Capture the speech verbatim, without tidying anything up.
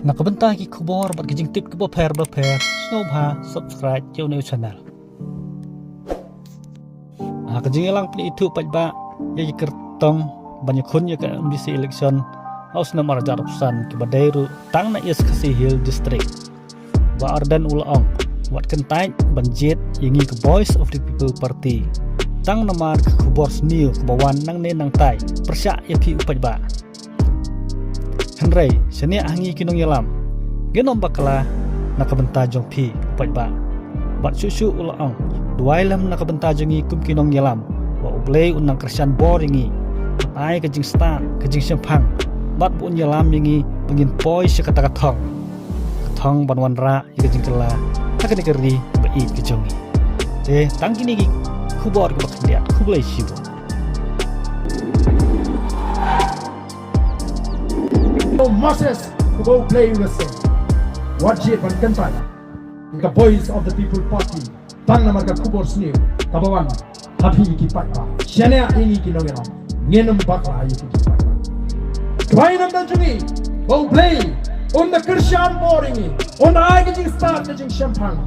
Na ka bynta ki khubor bad ki jingtip kiba pher ba pher, sngewbha subscribe ïa une u channel. Ha ka jingïalang pyni ithuh paidbah ïa ki kyrtong ban ïakhun ïa ka M D C election ha u snem ar hajar arphew san kiba dei ruh tang na East Khasi Hills District, Bah Ardent u la ong, wat kyntait ban jied ïa ngi ka Voice of the People Party tang namar ka khubor sniew kaba wan nangne nangtai pyrshah ïa phi u paidbah. Hynrei shaniah ha ngi ki nongïalam, ngin ym bakla na ka bynta jong phi u paidbah. Bad shuh shuh u la ong, duwai lem na ka bynta jong ngi kum ki nongïalam, ba U Blei un nang kyrshan bor ïa ngi, un ai ka jingstad, ka jingshemphang, bad ba un ïalam ïa ngi ba ngin poi sha kata ka thong, ka thong ban wanrah ïa ka jingkylla ha kane ka ri ba ïeit ka jong ngi. Te tang kine ki khubor kiba khyndiat. Khublei shibun. Moses uba U Blei u la seng, wat jied ban kyntait ïa ka Voice of the People Party tang namar ka khubor sniew kaba wan ha phi ki paidbah. Shaniah ïa ngi ki nongïalam, ngin ym bakla ïa phi ki paidbah. Duwai na ka bynta jong ngi ba U Blei un da kyrshan bor ïa ngi, un da ai ka jingstad ka jingshemphang,